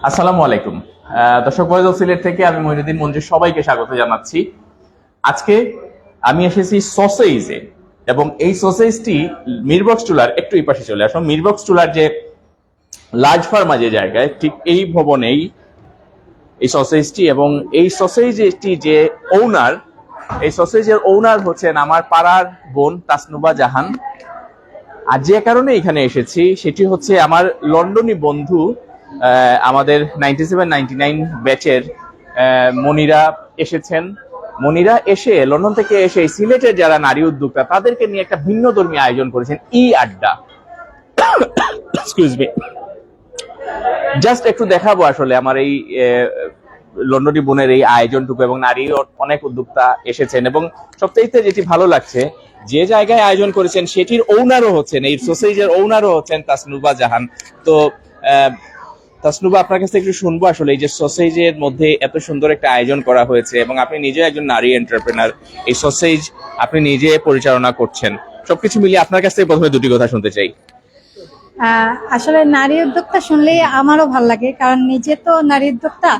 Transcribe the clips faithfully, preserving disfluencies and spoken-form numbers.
আসসালামু আলাইকুম। আহ, দর্শক, ভয়েস অফ সিলেট থেকে আমি মহিনুদ্দিন মঞ্জু সবাইকে স্বাগত জানাচ্ছি। আজকে আমি এসেছি সসেজে, এবং এই সসেজটি মিরবক্স টুলার একটু এই পাশে চলে আসো। মিরবক্স টুলার যে লার্জ ফার্মা যে জায়গায়, ঠিক এই ভবনেই এই সসেজটি, এবং এই সসেজটি যে ওনার, এই সসেজের ওনার হচ্ছেন আমার পাড়ার বোন তাসনুবা জাহান। আর যে কারণে এখানে এসেছি সেটি হচ্ছে আমার লন্ডনী বন্ধু, আহ, আমাদের নাইনটি সেভেন নাইনটি নাইন ব্যাচের মনিরা এসেছেন। মনিরা এসে, লন্ডন থেকে এসে এই সিলেটের যারা নারী উদ্যোক্তা, তাদেরকে নিয়ে একটা ভিন্নধর্মী আয়োজন করেছেন, ই আড্ডা। Excuse me. জাস্ট একটু দেখাবো আসলে আমার এই আহ, লন্ডনী বোনের এই আয়োজনটুকু, এবং নারী অ- অনেক উদ্যোক্তা এসেছেন। এবং সবচাইতে যেটি ভালো লাগছে, যে জায়গায় আয়োজন করেছেন সেটির ওনারও হচ্ছেন, এই সসেজের ওনারও হচ্ছেন তাসনুবা জাহান। তো আহ, তাসনুবা, আপনার কাছে একটু শুনবো আসলে এই যে সসেজের মধ্যে এত সুন্দর একটা আয়োজন করা হয়েছে, এবং আপনি নিজে একজন নারী এন্টারপ্রেনার, এই সসেজ আপনি নিজে পরিচালনা করছেন, সবকিছু মিলিয়ে আপনার কাছ থেকে প্রথমে দুটি কথা শুনতে চাই। আহ, আসলে নারী উদ্যোক্তা শুনলেই আমারও ভালো লাগে, কারণ নিজে তো নারী উদ্যোক্তা।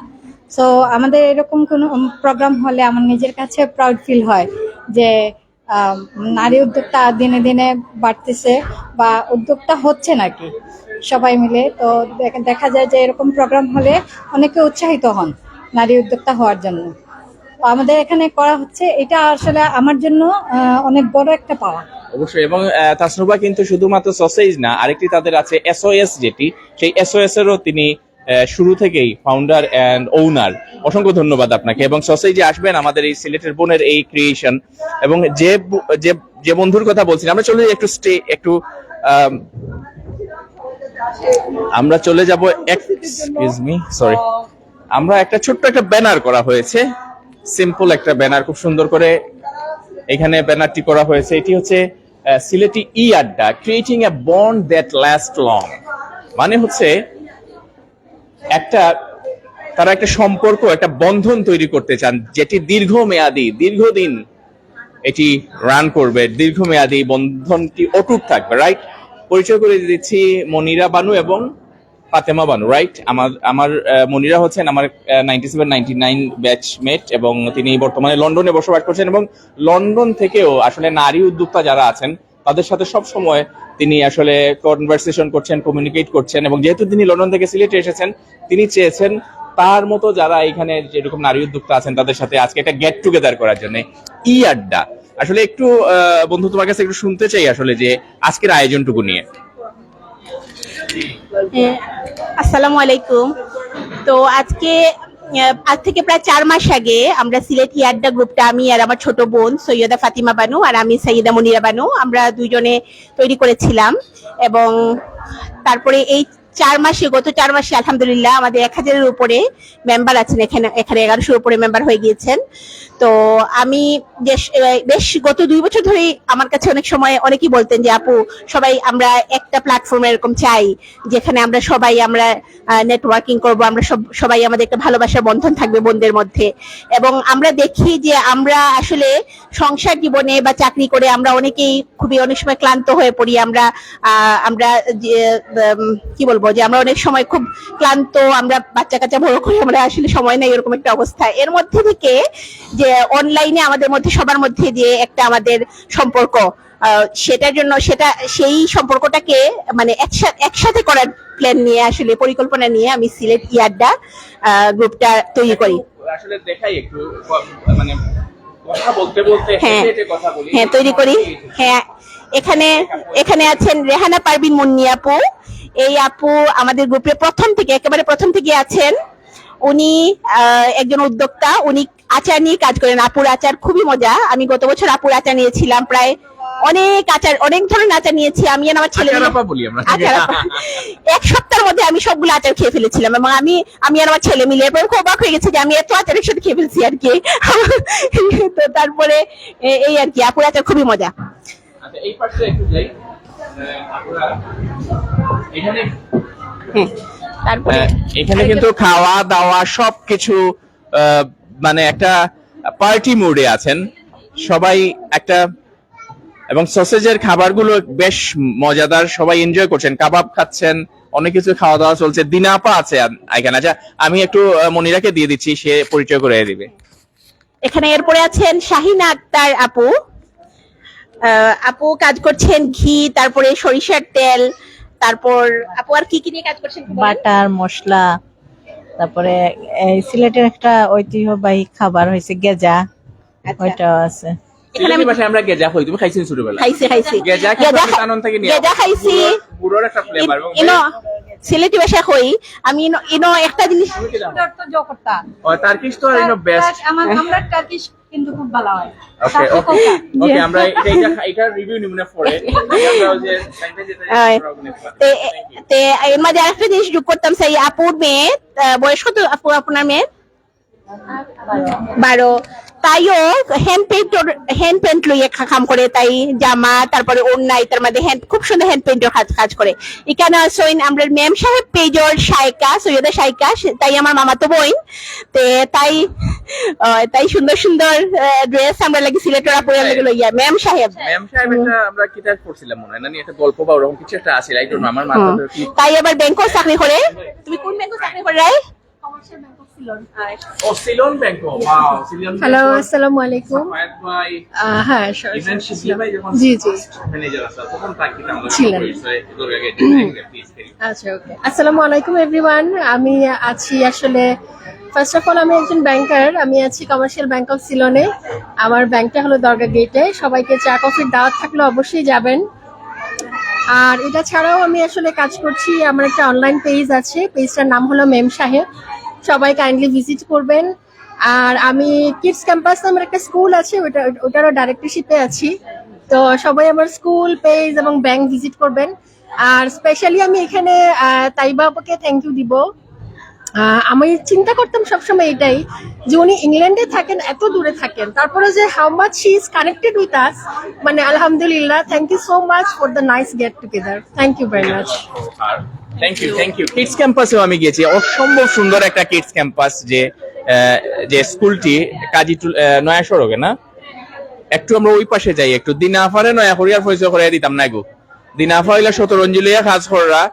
তো আমাদের এরকম কোনো প্রোগ্রাম হলে আমার নিজের কাছে প্রাউড ফিল হয় যে আহ, নারী উদ্যোক্তা দিনে দিনে বাড়তেছে বা উদ্যোক্তা হচ্ছেন আর কি, সবাই মিলে। তো দেখ- দেখা যায় যে এরকম প্রোগ্রাম হলে অনেকে উৎসাহিত হন নারী উদ্যোক্তা হওয়ার জন্য। তো আমাদের এখানে করা হচ্ছে, এটা আসলে আমার জন্য আহ, অনেক বড় একটা পাওয়া। অবশ্যই। এবং আহ, তাসনুবা কিন্তু শুধুমাত্র সসেজ না, আরেকটি তাদের আছে এসওএস, যেটি সেই এসওএস এরও তিনি আহ, শুরু থেকেই ফাউন্ডার অ্যান্ড ওনার। অসংখ্য ধন্যবাদ আপনাকে। এবং সসেজে আসবেন আমাদের এই সিলেটের বোনের এই ক্রিয়েশন, এবং যে ব- যে যে বন্ধুর কথা বলছি, আমরা চলে যাই একটু স্টে একটু আম, আমরা চলে যাব, এক্সকিউজ মি, সরি। আমরা একটা ছোট্ট একটা ব্যানার করা হয়েছে, সিম্পল একটা ব্যানার, খুব সুন্দর করে এখানে ব্যানারটি করা হয়েছে। এটি হচ্ছে আহ, সিলেটি ই আড্ডা, creating a bond that last long. মানে হচ্ছে একটা, তারা একটা সম্পর্ক, একটা বন্ধন তৈরি করতে চান, যেটি দীর্ঘমেয়াদী, দীর্ঘদিন এটি রান করবে, দীর্ঘমেয়াদী বন্ধনটি অটুট থাকবে, রাইট? পরিচয় করে দিচ্ছি মনিরা বানু এবং ফাতেমা বানু, রাইট? আমার আমার আহ, মনিরা হচ্ছেন আমার ninety seven ninety nine batchmate, এবং তিনি বর্তমানে লন্ডনে বসবাস করছেন, এবং লন্ডন থেকেও আসলে নারী উদ্যোক্তা যারা আছেন তাদের সাথে সব সময় তিনি আসলে কনভারসেশন করছেন, কমিউনিকেট করছেন। এবং যেহেতু তিনি লন্ডন থেকে সিলেটে এসেছেন, তিনি চেয়েছেন তার মতো যারা এখানে যেরকম নারী উদ্যোক্তা আছেন তাদের সাথে আজকে একটা গেট টুগেদার করার জন্য। ই আড্ডা, আসলে একটু আহ, বন্ধু, তোমার কাছে একটু শুনতে চাই আসলে যে আজকের আয়োজনটুকু নিয়ে। হ্যাঁ, আসসালামু আলাইকুম। তো আজকে আহ, আজ থেকে প্রায় চার মাস আগে আমরা সিলেট ই আড্ডা গ্রুপটা, আমি আর আমার ছোট বোন সৈয়দা ফাতিমা বানু আর আমি সৈয়দা মনিরা বানু, আমরা দুইজনে তৈরি করেছিলাম। এবং তারপরে এই চার মাসে, গত চার মাসে আলহামদুলিল্লাহ আমাদের এক হাজারের উপরে মেম্বার আছেন এখানে। এখানে এগারোশোর উপরে মেম্বার হয়ে গিয়েছেন। তো আমি বেশ বেশ গত দুই বছর ধরেই আমার কাছে অনেক সময় অনেকেই বলতেন যে, "আপু, সবাই আমরা একটা প্ল্যাটফর্ম এরকম চাই, যেখানে আমরা সবাই আমরা নেটওয়ার্কিং করব, আমরা সব সবাই আমাদের একটা ভালোবাসার বন্ধন থাকবে বোনদের মধ্যে।" এবং আমরা দেখি যে আমরা আসলে সংসার জীবনে বা চাকরি করে আমরা অনেকেই খুবই অনেক সময় ক্লান্ত হয়ে পড়ি। আমরা আহ, আমরা যে উম, কি বলবো, যে আমরা অনেক সময় খুব ক্লান্ত, আমরা বাচ্চা কাচ্চা বড় করে আমরা আসলে সময় নেই, এরকম একটা অবস্থা। এর মধ্যে থেকে যে অনলাইনে আমাদের মধ্যে সবার মধ্যে যে একটা আমাদের সম্পর্ক, আহ, সেটার জন্য সেটা সেই সম্পর্কটাকে মানে একসাথে একসাথে করার প্ল্যান নিয়ে আসলে পরিকল্পনা নিয়ে আমি সিলেট ই আড্ডা গ্রুপটা তৈরি করি। আসলে দেখাই একটু ক- মানে কথা বলতে বলতে হ্যাঁ। হেঁটে হেঁটে কথা বলি। হ্যাঁ, তৈরি করি। হ্যাঁ, এখানে এখানে আছেন রেহানা পারভিন মুন্নি আপু। এই আপু আমাদের গ্রুপে প্রথম থেকে, একেবারে প্রথম থেকে আছেন। উনি আহ, একজন উদ্যোক্তা, উনি আচার নিয়ে কাজ করেন। আপুর আচার খুবই মজা। আমি গত বছর আপুর আচার নিয়েছিলাম, প্রায় অনেক আচার, অনেক ধরনের আচার নিয়েছি আমি আর আমার ছেলে আচার মিলে। আপা বলি আমরা। আচার আপা। এক সপ্তাহের মধ্যে আমি সবগুলো আচার খেয়ে ফেলেছিলাম, এবং আমি আমি আর আমার ছেলে মিলে এরপর খুব অবাক হয়ে গেছি যে আমি এত আচার একসাথে খেয়ে ফেলছি আর কি। তো তারপরে এ- এই আর কি, আপুর আচার খুবই মজা। আচ্ছা, এই পাশে একটু যাই। আহ, আপনারা এখানে হ্যাঁ, তারপরে আহ, এখানে কিন্তু খাওয়া দাওয়া সবকিছু আহ, মানে একটা পার্টি মুডে আছেন সবাই, একটা এবং সসেজের খাবারগুলো বেশ মজাদার, সবাই এনজয় করছেন, কাবাব খাচ্ছেন, অনেক কিছু খাওয়া দাওয়া চলছে। দিনা আপা আছে আ-, এখানে। আচ্ছা, আমি একটু আহ, মনিরাকে দিয়ে দিচ্ছি, সে পরিচয় করে দিবে। এখানে এরপরে আছেন শাহিনা আক্তার আপু। আহ, আপু কাজ করছেন ঘি, তারপরে সরিষার তেল, তারপর আপু আর কি কি নিয়ে কাজ করছেন একটু বলেন? বাটার, মশলা, তারপরে এই সিলেটের একটা ঐতিহ্যবাহী খাবার হয়েছে গেজা, আচ্ছা। ওইটাও আছে। এখানে আমি সিলেটি ভাষায় আমরা গেজা কই, তুমি খাইছো নি ছোটবেলা? খাইছি, খাইছি। গেজা কি গেজা আপনি খা- জানেন থাকি নি? গেজা খাইছি। গুড়র একটা ফ্লেভার এবং ইনো সিলেটি ভাষায় কই আমি, ইনো ইনো একটা জিনিস। তুমি কি জানো? ওটার তো জো করতা। ও, টার্কিশ তো আর ইনো বেস্ট। আমার আমরা টার্কিশ কিন্তু খুব ভালো হয়। ওকে, ওকে, ওকে। আমরা এটা এটা এটা রিভিউ নিব না পরে। আমরা ওই যে টাইমটা যেটা আয়। আমরা ওখানে তে তে এর মাঝে আরেকটা জিনিস যোগ করতাম চাই, আপুর মেয়ে, আহ, বয়স কত আপু আপনার মেয়ের? বারো। তাইও হ্যান্ড পেইন্টর, হ্যান্ড পেইন্ট লইয়া খা- কাম করে, তাই জামা, তারপরে ওড়না, এটার মধ্যে হ্যান্ড, খুব সুন্দর হ্যান্ড পেইন্টর কাজ কাজ করে। এখানে আছইন আমরার মেম সাহেব পেজর শায়কা, সৈয়দা শায়কা, সে- তাই আমার মামাতো বইন। তে তাই আহ, তাই সুন্দর সুন্দর ড্রেস আমরা লাগি সিলেটর আপু আমরা লইয়া মেম সাহেব। ম্যাম সাহেব একটা আমরা কিতাব পড়ছিলাম মনে হয়, না নি? একটা গল্প বা ওরকম কিছু একটা আছে, আই ডোন্ট নো, আমার মাথা হুম। তাই আবার ব্যাংকও চাকরি করে। তুমি কোন ব্যাংকে চাকরি কররায়? ও, Ceylon bank, wow, Ceylon hello, আসসালামু আলাইকুম। ফায়েদ ভাই, আহ, হ্যাঁ, সর- ইভেন্ট শিবলি ভাই যখন জি, জি। ম্যানেজার আছে, তখন তার কিতাব আমরা ছিলেন। পরিচয়, দুর্গা গেট, প্লিজ করি। আচ্ছা, ওকে। আসসালামু আলাইকুম এভরিওয়ান। আমি আছি আসলে, ফার্স্ট অফ অল, আমি একজন ব্যাংকার। আমি আছি কমার্শিয়াল ব্যাংক অফ সিলনে। আমার ব্যাংকটা হলো দরগা গেটে। সবাইকে চা কফির দাওয়াত থাকলে অবশ্যই যাবেন। আর এটা ছাড়াও আমি আসলে কাজ করছি, আমার একটা অনলাইন পেজ আছে, পেজটার নাম হলো মেম সাহেব। সবাই কাইন্ডলি ভিজিট করবেন। আর আমি কিডস ক্যাম্পাস নামের একটা স্কুল আছে, ওটা, ওটারও ডাইরেক্টরশিপে আছি। তো সবাই আমার স্কুল, পেজ এবং ব্যাংক ভিজিট করবেন। আর স্পেশালি আমি এখানে আহ, তাইবা আপাকে থ্যাংক ইউ দিব। আহ, আমি চিন্তা করতাম সবসময় এটাই, যে উনি ইংল্যান্ডে থাকেন, এত দূরে থাকেন, তারপরে যে how much she is connected with us, মানে আলহামদুলিল্লাহ। Thank you so much for the nice get together. Thank you very much. Thank you, thank you. Kids ক্যাম্পাসেও আমি গেছি, অসম্ভব সুন্দর একটা কিডস ক্যাম্পাস, যে আহ, যে স্কুলটি কাজী টুল- আহ, নয়া সড়কে না, একটু আমরা ওই পাশে যাই, একটু দিনা আফারে নয়া করিয়ার পরিচয় করাই দিতাম না গো। দিনা আফা হইলা শতরঞ্জি লইয়া কাজ কররা,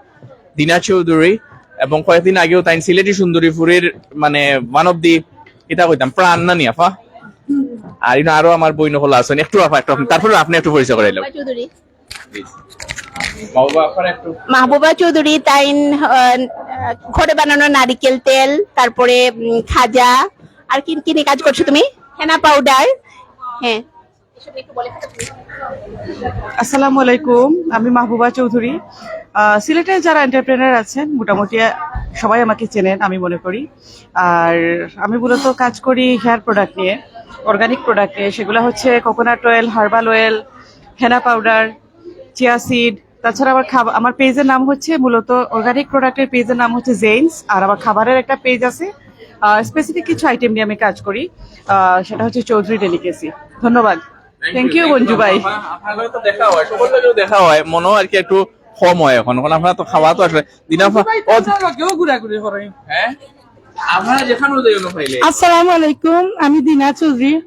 দিনা চৌধুরী, এবং কয়েকদিন আগেও তাই সিলেটি সুন্দরী ফুরির মানে ওয়ান অফ দি, কিতা কইতাম, প্রাণ না নি আফা? আর ইনো আরো আমার বইন হকল আছইন, একটু আফা, একটু আফা, তারপরে আপনি একটু পরিচয় করাইলাম। চৌধুরি। প্লিজ। বাবা আফার একটু মাহবুবা চৌধুরী তাইন আহ, ঘরে বানানো নারিকেল তেল, তারপরে উম, খাজা, আর কি কি নিয়ে কাজ করছো তুমি? হেনা পাউডার। হ্যাঁ। আসসালামু আলাইকুম, আমি মাহবুবা চৌধুরী। আহ, সিলেটে যারা এন্টারপ্রেনার আছেন মোটামুটি সবাই আমাকে চেনেন আমি মনে করি। আর আমি মূলত কাজ করি হেয়ার প্রোডাক্ট নিয়ে, অর্গানিক প্রোডাক্ট নিয়ে। সেগুলো হচ্ছে কোকোনাট অয়েল, হার্বাল অয়েল, হেনা পাউডার, চিয়া সিড। তাছাড়া আমার খাবার, আমার পেজের নাম হচ্ছে মূলত অর্গানিক প্রোডাক্টের পেজের নাম হচ্ছে জেইনস। আর আমার খাবারের একটা পেজ আছে, স্পেসিফিক কিছু আইটেম নিয়ে আমি কাজ করি। আহ, সেটা হচ্ছে চৌধুরী ডেলিকেসি। ধন্যবাদ। থ্যাংক ইউ মঞ্জু ভাই। আপনার লগে তো দেখা হয়, সবার লগেও দেখা হয়, মনও আর কি একটু কম হয় এখন। এখন আপনারা তো খাওয়া তো আসলে দিনা আফা, ও, কেউ ঘুরাঘুরি করে। হ্যাঁ, আপনারা যেখানেও যাই না পাইলে। আসসালামু আলাইকুম, আমি দিনা চৌধুরী,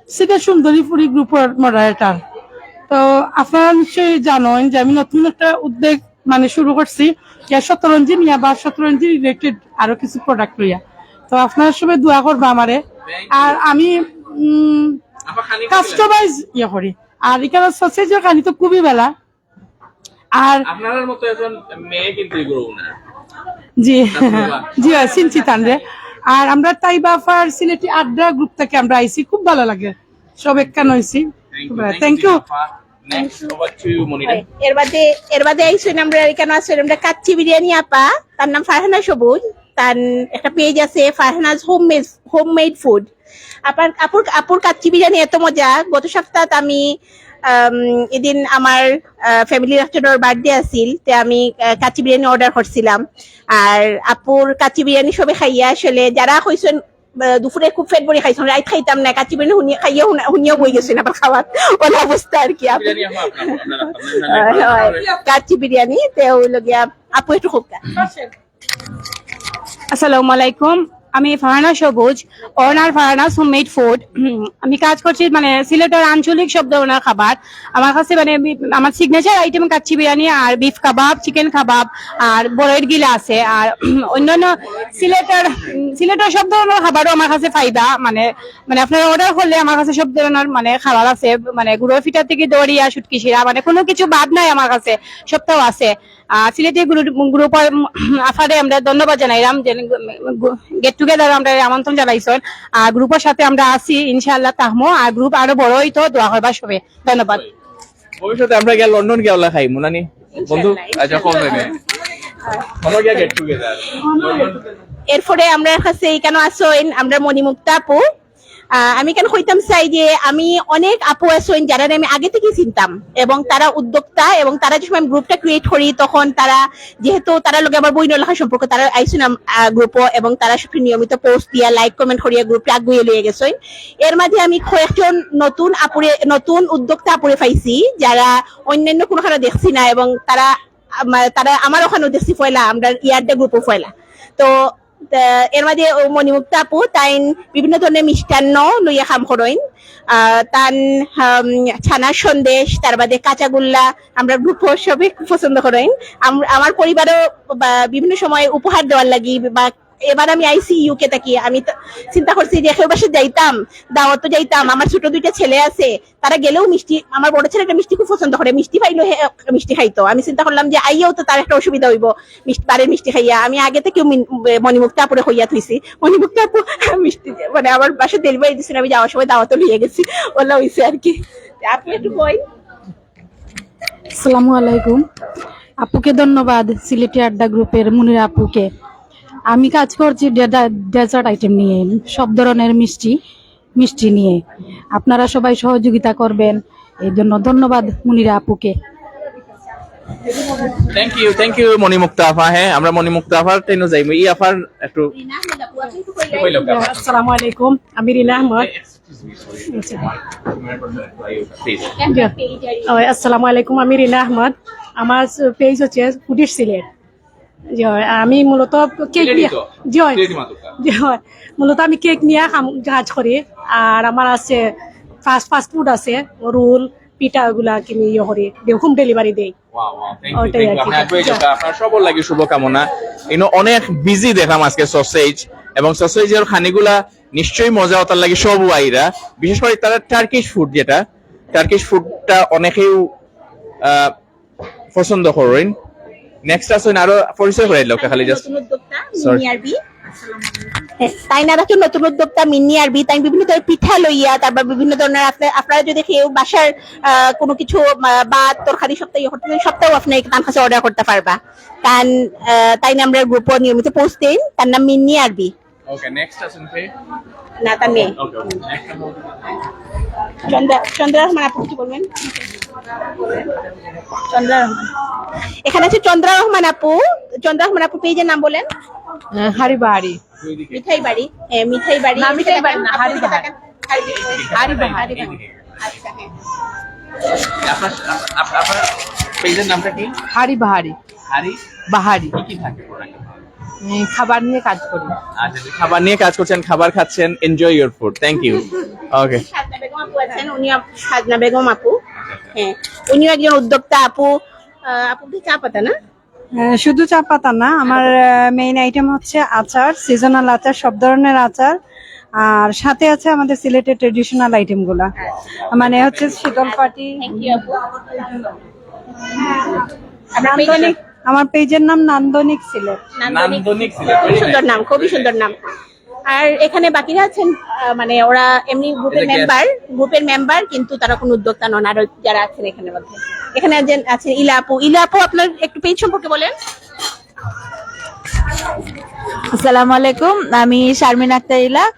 সিলেট সুন্দরী ফুরি গ্রুপর মডারেটর। তো আপনারা নিশ্চয়ই জানেন যে আমি নতুন একটা উদ্যোগ মানে শুরু করছি, যে শতরঞ্জি নিয়া বা শতরঞ্জি রিলেটেড আরো কিছু প্রোডাক্ট লইয়া। তো আপনারা সবাই দোয়া করবা আমারে। আর আমি উম, আবার খানি কাস্টমাইজ ইয়ে করি। আর এখানে সসেজর খানি তো খুবই বেলা। আর আপনার মতো একজন মেয়ে কিন্তু এগুলো না। জি, জি, হয়, চিনছি তানরে। আর আমরা তাইবা আফার সিলেটি আড্ডা গ্রুপ থেকে আমরা আইছি, খুব ভালো লাগে, সব একখান হইছি। Thank you. Next over to you Monira. এর বাদে এর বাদে আইছইন আমরা এখানে আছইন আমরা কাচ্চি বিরিয়ানি আপা, তার নাম ফারহানা সবুজ, তার একটা পেজ আছে Farhanaz home home made food. আপার আপুর আপুর কাচ্চি বিরিয়ানি এত মজা। গত সপ্তাহে আমি আম, এদিন আমার ফ্যামিলি একজনের বার্থডে আছিল, তে আমি আহ, কাচ্চি বিরিয়ানি অর্ডার করছিলাম। আর আপুর কাচ্চি বিরিয়ানি সবে খাইয়া আসলে যারা কইছেন আহ, দুপুরে খুব পেট ভরি খাইছেন, রাইত খাইতাম না, কাচ্চি বিরিয়ানি হুনিয়া খাইয়া হুনা- হুনিয়া বই গেছেন আবার খাওয়ার ওলা অবস্থা আর কি। আপু বিরিয়ানি আমার আপনার, আপনার, আপনার, হয়, হয়। কাচ্চি বিরিয়ানি তে ওই লগিয়া আপু একটু খুব আসসালামু আলাইকুম, আমি ফারহানা সবুজ, ওনার ফারহানা হোমমেড ফুড। আমি কাজ করছি মানে সিলেটের আঞ্চলিক সব ধরনের খাবার। আমার কাছে মানে বি- আমার সিগনেচার আইটেম কাচ্চি বিরিয়ানি আর বিফ কাবাব, চিকেন কাবাব আর বড়ইর গিলা আছে। আর অন্যান্য সিলেটের সিলেটের সব ধরনের খাবারও আমার কাছে পাইবা। মানে মানে আপনারা অর্ডার করলে আমার কাছে সব ধরনের মানে খাবার আছে। মানে গুঁড়ো পিঠা থেকে দড়িয়া শুটকি শিরা, মানে কোনো কিছু বাদ নাই আমার কাছে, সবটাও আছে। আহ, সিলেটি গ্রু- গ্রুপর আফারে আমরা ধন্যবাদ জানাইলাম যে গেট টুগেদার আমরা আমন্ত্রণ জানাইছেন। আর গ্রুপর সাথে আমরা আছি, ইনশাআল্লাহ থাকমু। আর গ্রুপ আরো বড় হইতো, দোয়া করবা সবে। ধন্যবাদ। ভবিষ্যতে আমরা গিয়া লন্ডন গিয়া ওলা খাইমু নানি বন্ধু। আচ্ছা, কম জানি। আমরা গিয়া গেট টুগেদার। এরপরে আমরা কাছে এখানে আছেন আমরা মণিমুক্তা আপু। আহ, আমি কেন কইতাম চাই যে আমি অনেক আপু আছেন যারা আমি আগে থেকে চিনতাম, এবং তারা উদ্যোক্তা, এবং তারা যখন আমি গ্রুপটা ক্রিয়েট করি তখন তারা, যেহেতু তারা লগে আমার বইন লেখা সম্পর্ক, তারা আইসুন গ্রুপও, এবং তারা সব নিয়মিত পোস্ট দিয়া, লাইক কমেন্ট করিয়া গ্রুপটা আগুয়ে লইয়া গেছেন। এর মাঝে আমি কয়েকজন নতুন আপুরে, নতুন উদ্যোক্তা আপুরে পাইছি, যারা অন্যান্য কোনো কারো দেখছি না, এবং তারা আমা- তারা আমার ওখানে দেখছি পয়লা, আমরা ইয়ারডে গ্রুপও পয়লা। তো আহ, এর মাঝে ও মণিমুক্তা আপু তাইন বিভিন্ন ধরনের মিষ্টান্ন লইয়া কাম করইন। আহ, তান হাম, ছানার সন্দেশ, তার বাদে কাঁচাগুল্লা, আমরা গ্রুপও সবে খুব পছন্দ করইন। আম- আমার পরিবারও বা বিভিন্ন সময় উপহার দেওয়ার লাগি বা এবার আমি আইসি ইউকে থাকি, আমি তো চিন্তা করছি যে কেউ বাসে যাইতাম, দাওয়াতও যাইতাম। আমার ছোট দুইটা ছেলে আছে, তারা গেলেও মিষ্টি, আমার বড় ছেলেটা মিষ্টি খুব পছন্দ করে, মিষ্টি পাইলেও হে মিষ্টি খাইতো। আমি চিন্তা করলাম যে আইয়াও তো তার একটা অসুবিধা হইব, মিষ্টি, বাড়ির মিষ্টি খাইয়া। আমি আগে থেকে মিন- মণিমুক্তা আপুরে কইয়া থইছি, মণিমুক্তা আপু মিষ্টি মানে আমার বাসায় ডেলিভারি দিচ্ছেন, আমি যাওয়ার সময় দাওয়াতও লইয়া গেছি, ওলা হইছে আর কি। আপু একটু কই। আসসালামু আলাইকুম। আপুকে ধন্যবাদ, সিলেটি আড্ডা গ্রুপের মুনিরা আপুকে। আমি কাজ করছি ডেজার্ট আইটেম নিয়ে, সব ধরনের মিষ্টি মিষ্টি নিয়ে। আপনারা সবাই সহযোগিতা করবেন, এই জন্য ধন্যবাদ মুনিরা আপুকে। থ্যাংক ইউ, থ্যাংক ইউ মণিমুক্তা আফা। হ্যাঁ, আমরা মণিমুক্তা আফার ট্রেনও যাইমু। ই আফার একটু আসসালামু আলাইকুম, আমি রিনা আহমদ। জি। ও, আসসালামু আলাইকুম, আমি রিনা আহমদ। আমার পেজ হচ্ছে ফুডিশ সিলেট। জি, আমি মূলত কেক নিয়ে, জি, জি, মূলত আমি কেক নিয়ে কাম- কাজ করি। আর আমার আছে ফাস্ট ফাস্ট ফুড আছে, রোল, পিঠা, ওগুলা কিনি ইয়ে করি, হোম ডেলিভারি দেই। ওটাই আর কি। আপনার সবর লাগি শুভকামনা। ইনো অনেক বিজি দেখলাম আজকে সসেজ এবং সসেজের খানিগুলা নিশ্চয়ই মজা, ওটার লাগি সব আইরা। বিশেষ করে তারা টার্কিশ ফুড, যেটা টার্কিশ ফুডটা অনেকেই আহ, পছন্দ করেন। নেক্সট আছেন আরো পরিচয় করে দিল খালি জাস্ট। নতুন উদ্যোক্তা মিনি আরবি। হ্যাঁ, তাই না, দেখো নতুন উদ্যোক্তা মিনি আরবি, তাই বিভিন্ন ধরনের পিঠা লইয়া, তারপর বিভিন্ন ধরনের আপনি, আপনারা যদি কেউ বাসার আহ, কোনো কিছু আহ, ভাত তরকারি সপ্তাহে ইয়ে করতে চান, সপ্তাহে আপনি তার কাছে অর্ডার করতে পারবা। তান আহ, তাই না, আমরা গ্রুপও নিয়মিত পোস্ট দেন, তার নাম মিনি আরবি। ওকে, নেক্সট আছেন কে? না, তার নেই। ওকে, ওকে। চন্দ্রা চন্দ্রা রহমান আপু কিছু বলবেন? চন্দ্রা রহমান। এখানে আছে চন্দ্রা রহমান আপু। চন্দ্রা রহমান আপু, পেজের নাম বলেন। হাড়ি বাহারি। মিঠাই বাড়ি। হ্যাঁ, মিঠাই বাড়ি। না, মিঠাই বাড়ি না, হাড়ি এদিকে বাহারি। তাকান। হাড়ি বাহারি। হাড়ি বাহারি। হাড়ি বাহারি। আচ্ছা, হ্যাঁ। আপনার আপনার আপনার পেজের নামটা কি? হাড়ি বাহারি। হাড়ি বাহারি। কি কি থাকে প্রোডাক্ট? উম, খাবার নিয়ে কাজ করি। আচ্ছা, যে খাবার নিয়ে কাজ করছেন, খাবার খাচ্ছেন, enjoy your food. Thank you. ওকে। সাজনা বেগম আপু আছেন, উনি আপ- সাজনা বেগম আপু। হ্যাঁ, উনিও একজন উদ্যোক্তা আপু। আহ, আপু কি চা পাতা না? আহ, শুধু চা পাতা না, আমার মেইন আইটেম হচ্ছে আচার, সিজনাল আচার, সব ধরনের আচার। আর সাথে আছে আমাদের সিলেটের ট্রেডিশনাল আইটেম গুলা, মানে হচ্ছে শীতল পাটি। থ্যাংক ইউ আপু। আপনার পেজের নান্দনিক, আমার পেজের নাম নান্দনিক সিলেট। নান্দনিক। নান্দনিক সিলেট। খুবই সুন্দর নাম, খুবই সুন্দর নাম। আর এখানে বাকিরা আছেন, আহ, মানে ওরা এমনি গ্রুপের এটা guest। মেম্বার, গ্রুপের মেম্বার, কিন্তু তারা কোনো উদ্যোক্তা নন। আরো যারা আছেন এখানে মধ্যে, এখানে আছেন, আছেন ইলা আপু। ইলা আপু, আপনার একটু পেজ সম্পর্কে বলেন। আসসালামু আলাইকুম, আমি শারমিন আক্তার ইলা।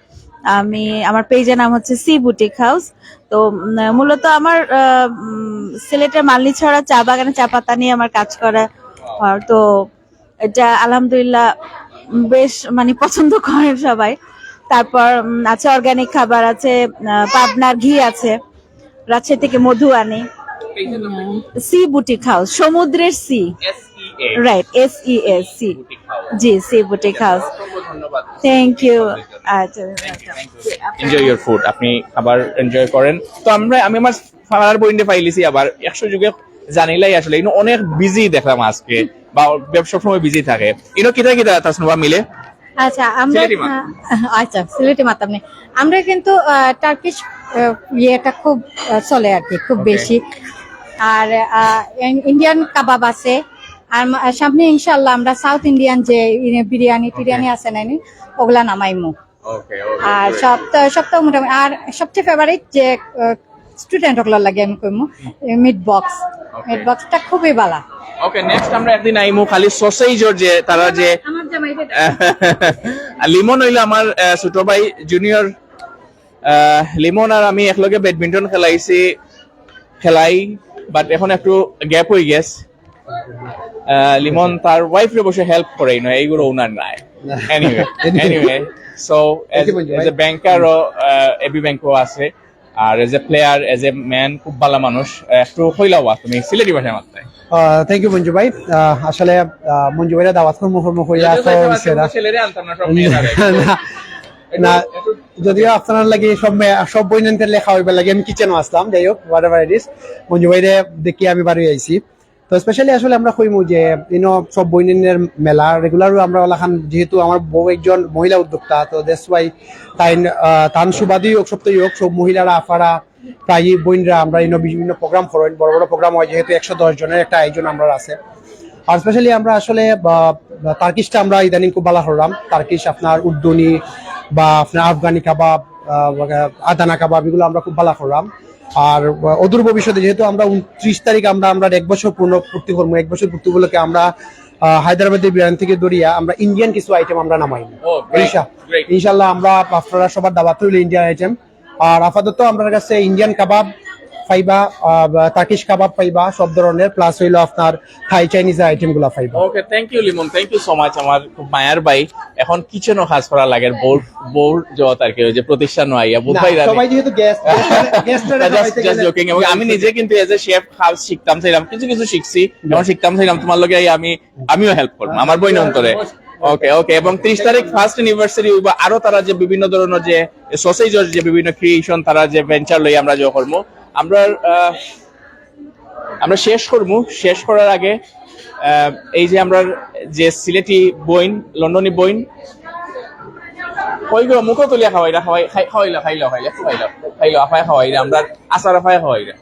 আমি, আমার পেজের নাম হচ্ছে সি বুটিক হাউস। তো উম, মূলত আমার আহ, উম, সিলেটের মালনীছড়া চা বাগানে চা পাতা নিয়ে আমার কাজ করা। আর তো এটা আলহামদুলিল্লাহ বেশ মানে পছন্দ করেন সবাই। তারপর উম, আছে অর্গানিক খাবার, আছে আহ, পাবনার ঘি আছে, রাজশাহী থেকে মধু আনি। সি বুটিক হাউস, সমুদ্রের sea. Right, S E S C. জি, সি বুটিক হাউস। অসংখ্য ধন্যবাদ। Thank you. আচ্ছা, Enjoy your food, আপনি খাবার এনজয় করেন। তো আমরা, আমি আমার ফালার বইনরে পাইলিছি আবার একশো যুগে জানিলাই আসলে ইনো অনেক বিজি দেখলাম আজকে, বা সব সময় বিজি থাকে। ইনো কিতা কিতা তাসনুবা মিলে? আচ্ছা, আমরা সিলেটি মাত। আচ্ছা, সিলেটি মাত আপনি। আমরা কিন্তু টার্কিশ ইয়েটা খুব আহ, চলে আর কি, খুব বেশি। আর ইন্ডিয়ান কাবাব আছে। আর মা- সামনে ইনশাআল্লাহ আমরা সাউথ ইন্ডিয়ান যে ইয়ে বিরিয়ানি টিরিয়ানি আছে না নি, ওগুলা নামাইমু। ওকে। আর সপ্তাহ সপ্তাহ মোটামুটি। আর সবচেয়ে ফেভারিট যে স্টুডেন্ট ওগুলোর লাগে আমি কইমু, মিট বক্স। মিট বক্সটা খুবই ভালো। ওকে, নেক্সট আমরা একদিন আইমু খালি সসেজর যে তারা যে আমার জামাইটা আর লিমন হইলো আমার আহ, ছোট ভাই জুনিয়র। আহ, লিমন আর আমি একলগে ব্যাডমিন্টন খেলাইছি, খেলাই, বাট এখন একটু গ্যাপ হয়ে গেছে। আহ, লিমন তার ওয়াইফ রে বসে হেল্প করে না, এইগুলো ওনার নাই। Anyway, anyway, so Thank you, Manju ভাই। এজ এ ব্যাংকারও এবি ব্যাংকও আছে, আর as a player, as a man খুব ভালো মানুষ। আহ, একটু কইলাও বা তুমি সিলেটি ভাষায় মাততে। থ্যাংক ইউ মঞ্জু ভাই। আহ, আসলে আহ, মঞ্জু ভাইরা দাওয়াত কর্ম কর্ম হইয়া যদিও তো চাইতে হইছে না। পারতাম ছেলেরে আনতাম না, সব মেয়েরা। না, না, যদিও আপনার লাগি সব মেয়ে- সব বইন আনতে লেখা হইবার লাগি আমি কিচেনও আসলাম। যাই হোক, what ever it is, Manju ভাইরে দেখি আমি বাড়ি আইছি। তো স্পেশালি আসলে আমরা কইমু যে ইনো সব বইনের মেলা রেগুলারও আমরা ওলাখান, যেহেতু আমার বউ একজন মহিলা উদ্যোক্তা, তো দ্যাটস ওয়াই তাই তান সুবাদই হোক, সত্যই হোক, সব মহিলারা আফারা প্রায়ই বইনরা আমরা ইনো বিভিন্ন প্রোগ্রাম করেন, বড় বড় প্রোগ্রাম হয়, যেহেতু একশো দশ জনের একটা আয়োজন আমরা আছে। আর স্পেশালি আমরা আসলে আহ, তার্কিশটা আমরা ইদানিং খুব ভালো করলাম। তার্কিশ আপনার উর্দুনি বা আপনার আফগানি কাবাব, আহ, আদানা কাবাব, এগুলো আমরা খুব ভালো করলাম। আর আহ, অদূর ভবিষ্যতে যেহেতু আমরা উনত্রিশ তারিখ আমরা আমরা এক বছর পূর্ণ পূর্তি করবো, এক বছর পূর্তি উপলক্ষে আমরা আহ, হায়দ্রাবাদের বিরিয়ানি থেকে দরিয়া আমরা ইন্ডিয়ান কিছু আইটেম আমরা নামাই। ও, গ্রেট, ইনশা- গ্রেট। ইনশাল্লাহ আমরা আপনারা সবার দাওয়াত রইল ইন্ডিয়ান আইটেম। আর আপাতত আমরা কাছে ইন্ডিয়ান কাবাব পাইবা, আহ, তার্কিশ কাবাব পাইবা, সব ধরনের, প্লাস হইলো আপনার থাই চাইনিজ আইটেম গুলা পাইবা। Okay, thank you Limon, thank you so much. আমার খুব মায়ার ভাই, এখন কিচেনও কাজ করা লাগে, বউর বউর জগৎ আর কি, ওই যে প্রতিষ্ঠান আইয়া বুধ না, ভাই সবাই যেহেতু guest, guest just just joking. এবং আমি নিজে কিন্তু এজ এ শেফ কাজ শিখতাম চাইলাম, কিছু কিছু শিখছি, যখন শিখতাম চাইলাম তোমার লগে আইয়া আমি আমিও হেল্প করবো আমার বইন অন্তরে। ওকে, ওকে। এবং ত্রিশ তারিখ ফার্স্ট অ্যানিভার্সারি হইব, আরো তারা যে বিভিন্ন ধরনের যে সসেজর যে বিভিন্ন ক্রিয়েশন, তারা যে ভেঞ্চার লই আমরা যে করবো, আমরা আহ, আমরা শেষ করবো। শেষ করার আগে আহ, এই যে আমরা যে সিলেটি বইন, লন্ডনি বইন, ওই গো মুখো তুলিয়া খাওয়াইরা, খাওয়াই খাই- খাওয়াইলা খাইলা খাইলা একটু খাইলা খাইলা আফায় খাওয়াইরা, আমরা আচার আফায় খাওয়াইরা।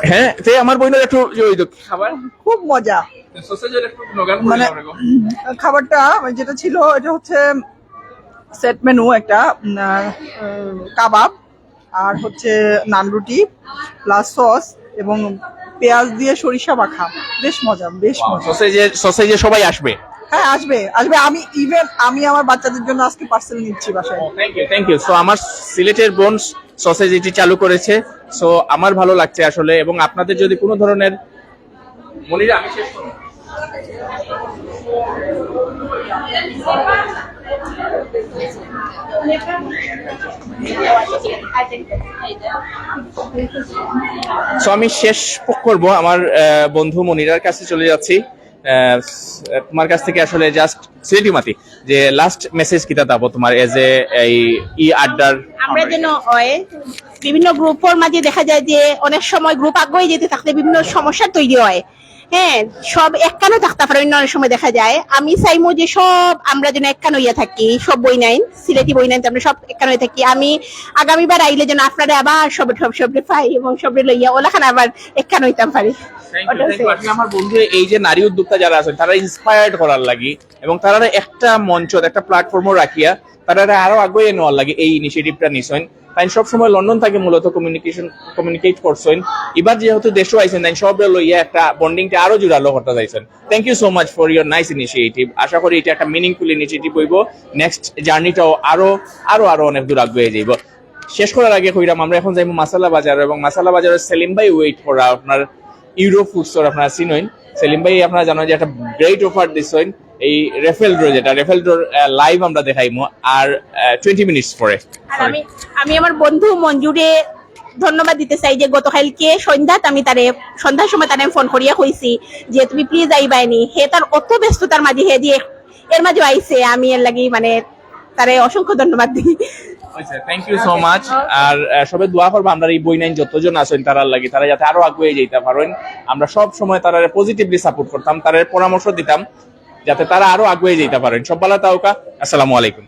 হ্যাঁ, তে আমার বইনের একটু ইয়ে হইতো খাবার। খুব মজা। সসেজের একটু নগান মানে করে খাবার গো। খাবারটা যেটা ছিল, এটা হচ্ছে সেট মেনু একটা, উম, আহ, কাবাব, আর হচ্ছে নান রুটি প্লাস সস এবং পেঁয়াজ দিয়ে সরিষা মাখা। বেশ মজা, বেশ মজা। সসেজে সসেজে সবাই আসবে। হ্যাঁ, আসবে, আসবে। আমি ইভেন আমি আমার বাচ্চাদের জন্য আজকে পার্সেল নিচ্ছি বাসায়। Thank you, thank you. So আমার সিলেটের বোন সসেজ এটি চালু করেছে। সো আমার ভালো লাগছে আসলে। এবং আপনাদের যদি কোনো ধরনের মনিরা, আমি শেষ করবো। সো আমি শেষ করবো আমার আহ, বন্ধু মনিরার কাছে চলে যাচ্ছি। আহ, তোমার কাছ থেকে আসলে জাস্ট সিলেটি মাতি যে লাস্ট মেসেজ কিতা দাবো তোমার এজ এ এই ই আড্ডার? আমরা যেন হয় বিভিন্ন গ্রুপর মাঝে দেখা যায় যে অনেক সময় গ্রুপ আগুয়ে যেতে থাকতে বিভিন্ন সমস্যা তৈরি হয়। হ্যাঁ, সব একখানো থাকতে পারে, অন্য অনেক সময় দেখা যায়। আমি চাইমু যে সব আমরা যেন একখান হইয়া থাকি, সব বইনাইন, সিলেটি বইনাইন, আমরা সব একখান হইয়া থাকি। আমি আগামীবার আইলে যেন আপনারা আবার সব সব সবরে পাই এবং সবরে লইয়া ওলাখান আবার একখান হইতাম পারি। Thank you, thank you। আসলে আমার বন্ধু এই যে নারী উদ্যোক্তা যারা আছেন তারা ইন্সপায়ার্ড করার লাগি এবং তারা একটা মঞ্চ, একটা প্ল্যাটফর্মও রাখিয়া তারা আরো আগুয়ে নেওয়ার লাগি এই ইনিশিয়েটিভটা নিছেন। তাই সবসময় লন্ডন থেকে মূলত কমিউনিকেশন কমিউনিকেট করছেন। এবার যেহেতু দেশও আইছেন, তাই সব লইয়া একটা বন্ডিংটা আরো জোরালো করতে চাইছেন। Thank you so much for your nice initiative। আশা করি এটা একটা মিনিংফুল ইনিশিয়েটিভ হইব। নেক্সট জার্নিটাও আরো আরো আরো অনেক দূর আগুয়ে যাইব। শেষ করার আগে কইরাম আমরা এখন যাইব মাসালা বাজার, এবং মাসালা বাজারের সেলিম ভাই ওয়েট করা আপনার ইউরো ফুডসর আপনারা চিনইন। সেলিম ভাই আপনারা জানো যে একটা গ্রেট অফার দিছইন এই রেফেল ড্র, যেটা রেফেল ড্র লাইভ আমরা দেখাইমু আর টোয়েন্টি মিনিটস পরে। আর আমি আমি আমার বন্ধু মঞ্জুরে ধন্যবাদ দিতে চাই যে গতকালকে সন্ধ্যাত আমি তারে, সন্ধ্যার সময় তারে আমি ফোন করিয়া কইছি যে তুমি প্লিজ আইবায়নি। হে তার অত ব্যস্ততার মাঝে হে দিয়ে এর মাঝে আইছে, আমি এর লাগি মানে তারে অসংখ্য ধন্যবাদ দিই। আচ্ছা, থ্যাংক ইউ সো মাচ। আর আহ, সবে দোয়া করবা আমরা এই বইনাইন যতজন আছেন তারার লাগি, তারা যাতে আরো আগুয়ে যাইতে পারেন। আমরা সব সময় তারারে পজিটিভলি সাপোর্ট করতাম, তারারে পরামর্শ দিতাম যাতে তারা আরো আগুয়ে যাইতে পারেন। সব ভালা থাকউক্কা। আসসালামু আলাইকুম।